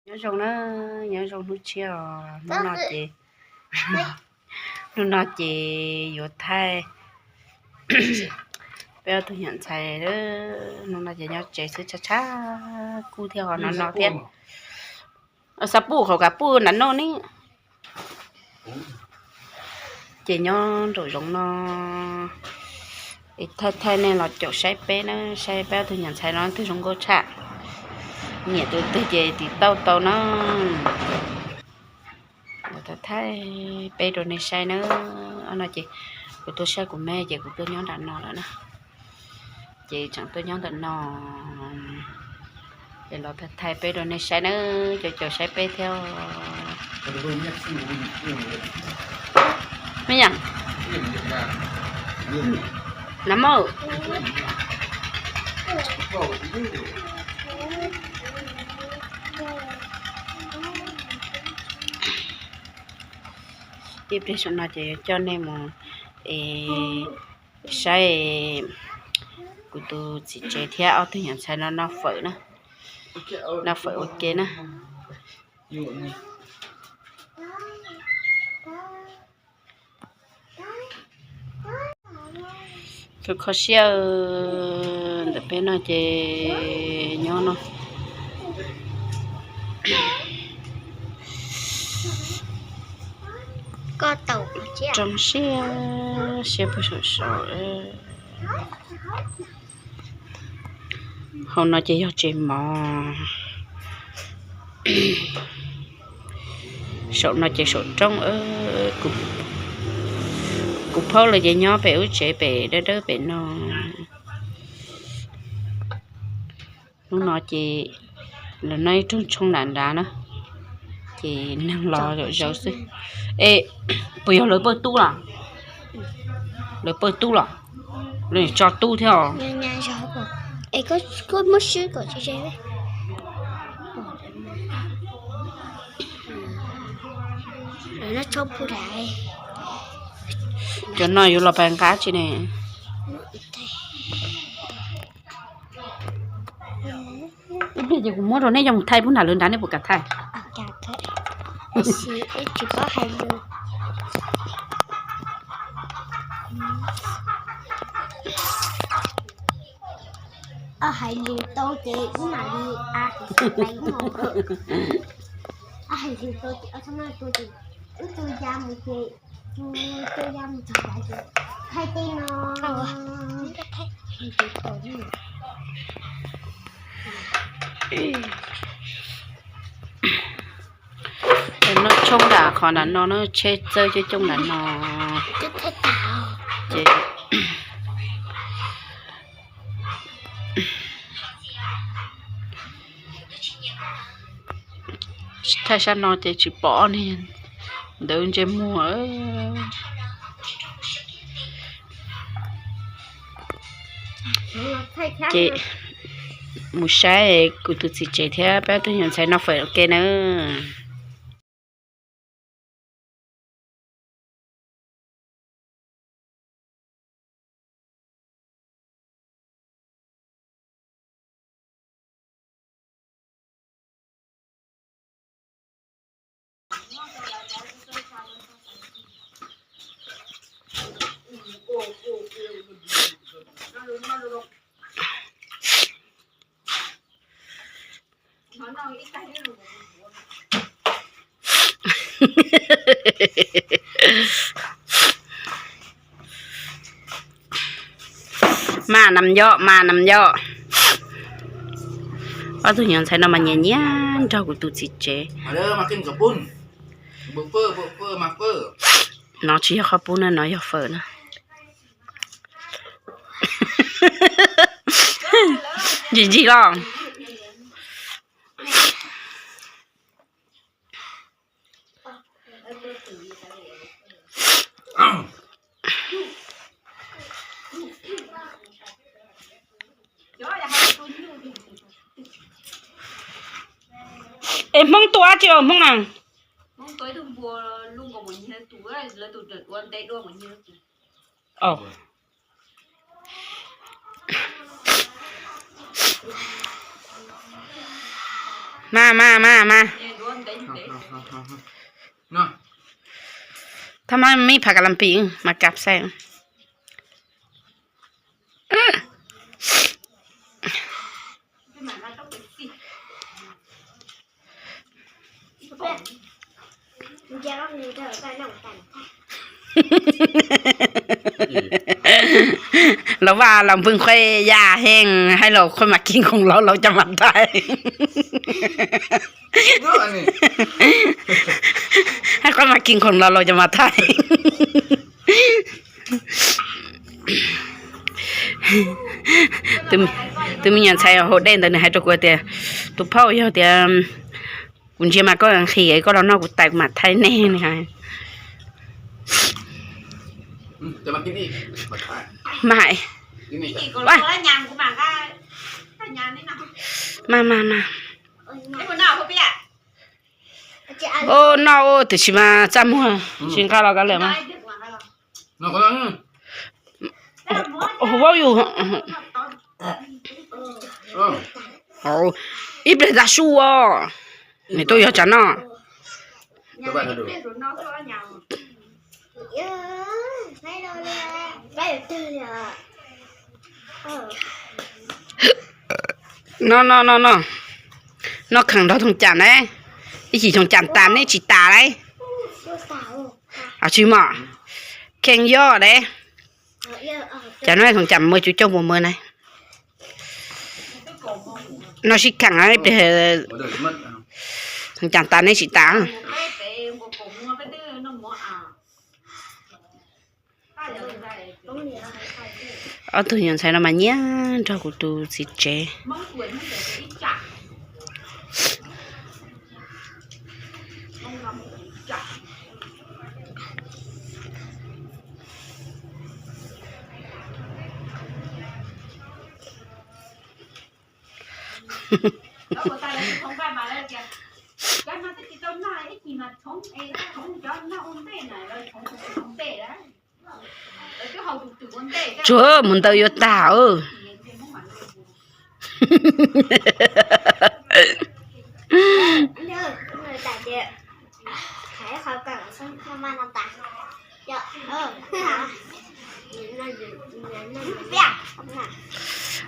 Nyob zoo na, nyob zoo hnub tshiab os. Hnub no ces, hnub no ces yuav thaij peb ob tug nyuam ntxhais. Hnub no ces nyob tsev xwb, tshav tshav kub thiab ho no no thiab. Xav puj qhov kav puj nram no ne. Ces nyob nraum zoov no, thaij thaij nej los caum saib peb na, saib peb ob tug nyuam ntxhais no twg zoo nkauj tshaj, nyiam tus twg ces tiv tauj tau na. Los thaij thaij peb rau nej saib na. Ob no ces kuv tuaj saib kuv me ces kuv tuaj nyob nram no lawm na. Ces tseem tuaj nyob ntawm no, ces los thaij thaij peb rau nej saib na, caum caum saib peb thiab. Me nyuam, na maj. Ib pliag saum no ces yuav coj nej mus es saib kuv tus txiv tsev thiab ob tug nyuam ntxhais no noj fawm na, noj fawm ua ke na. Kho kho siab ntawm peb no ces nyob no. Rau siab siab puag saum saud. Hauv no ces yog tsev mov. Saum no ces saum roob. Kuv phaub lawm ces nyob pem ub tsev pem dawb dawb pem no. Hnub no ces lawv noj ib rooj tshoob nram nrad na, ces neeg los zom zaws xwb. Es puas yog lawv pawj tub los? Lawv pawj tub los? Lawv tso tub thiab os. Cov no yuav los pais nqa tsi ne? Ib pliag ces kuv muab rau nej coj mus thaij pub nram lawv nrad, nej puas kam thaij? Hais lus tau ces wb mam li a, hais lus tau ces wb tau ya mus ces tus tau ya mus txog tas ces thaij tej no. Noj tshoob nram qhov nram no, noj tsheb txawb coob coob nram no. Ces thaij sab no ces tsis pom ob niag ntawd ntsej muag. Ces mus saib kuv tus txiv tsev thiab peb tug nyuam ntxhais noj fawm ua ke nawb. Mas nam yom, mas nam yom. Ob tug nyuam ntxhais no mas nyiam nyiam nrog kuv tus txiv tsev. No tsis yog qhov pub na, no yog fawm na. Ntsim ntsim los. Es Hmoob tua tsi os Hmoob na? Mas, mas, mas, mas. Thov mas mib phav kas las pis mas kav xaim. Lawv vaj los npwg khuaj ya heej, hais los khuaj mas kis khoom los laus cov mas thaij. Hais khuaj mas kis khoom los laus cov mas thaij. Tus me nyuam ntxhais haus dej ntawd nws hais rau kuv tias, tus phauj, yog tias kuv ntsia mas koj nqhis koj los noj kuv tais kuv mam thaij nej. Mas hais, mas, mas, mas. Noj ua tiam sis mas txaj muag tsis nqa los kav liam mas. Hu vaub yus ib pliag ntxav su os. Nws tuaj yog tsam no. No no no no. Noj kheem nrog thoom cam na. Ib chim thoom cam tas neb tsis tas lauj. Tsis mom, kheej yoj de. Cas no thoom cam muaj cuv coj puas muaj na. Noj sib kheem, thoom cam tas neb tsis tas. Ob tug nyuam ntxhais no mas nyiam nrog kuv tus txiv tsev. Tsuag mus ntawd yuav tag.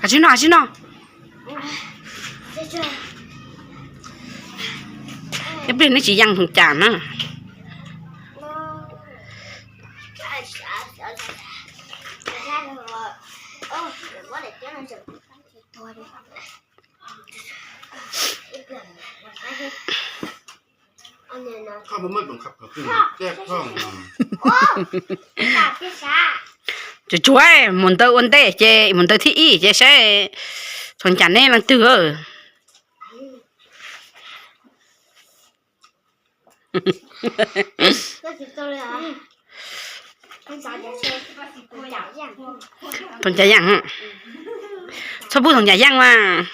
Kav tsij noj, kav tsij noj. Ib pliag neb tsis yeej thoom cam na. Tsuag tsuag mus ntawd ua ntej ces mus ntawd thib ib ces saib thoom cam neb leej twg. Thoom cam yeej, txhob pub thoom cam yeej mas.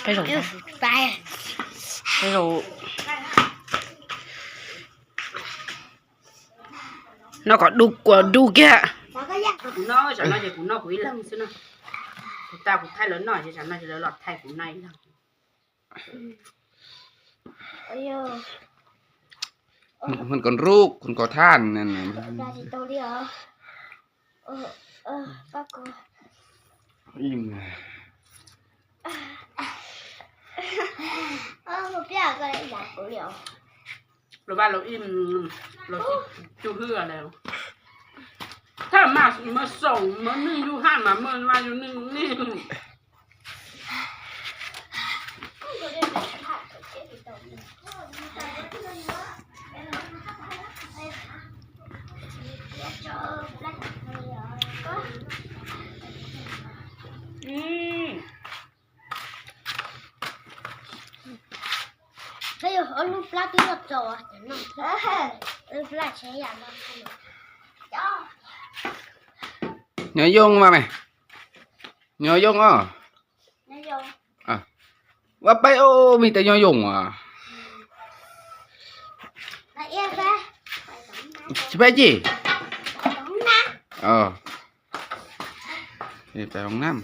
Peb zaum, peb zaum. Noj kom du, kom du kiag. Kuv noj, tsam no ces kuv noj kuv ib leeg xwb na. Kuv tas kuv thaij lawv noj ces tsam no ces lawv los thaij kuv noj ib leeg. Hwn kom nruj, hwn kom thaj. Lawv vaj lawv ib, lawv tsis tu hwj lawm. Thaj mas maj xaum maj nwj yug haj mas maj vaj yug nwj nej. Nyob zoo mas me. Nyob zoo os. Ua peb ub, me tes nyob zoo os. Tsis peb ci. Peb hoob nab.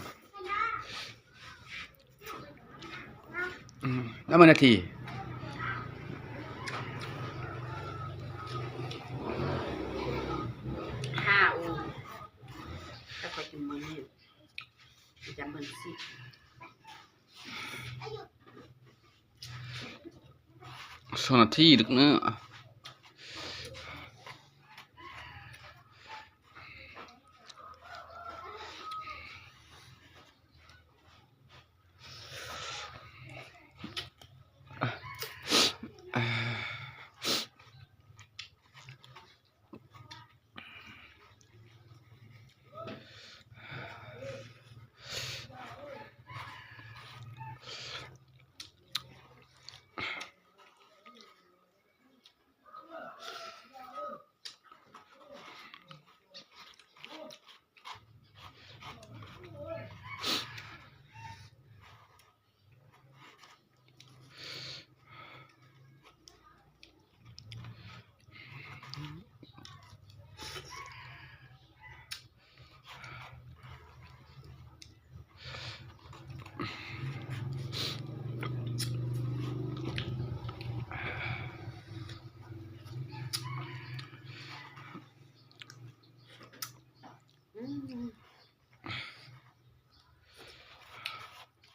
Nab mas na thi. Sau na thi được nữa.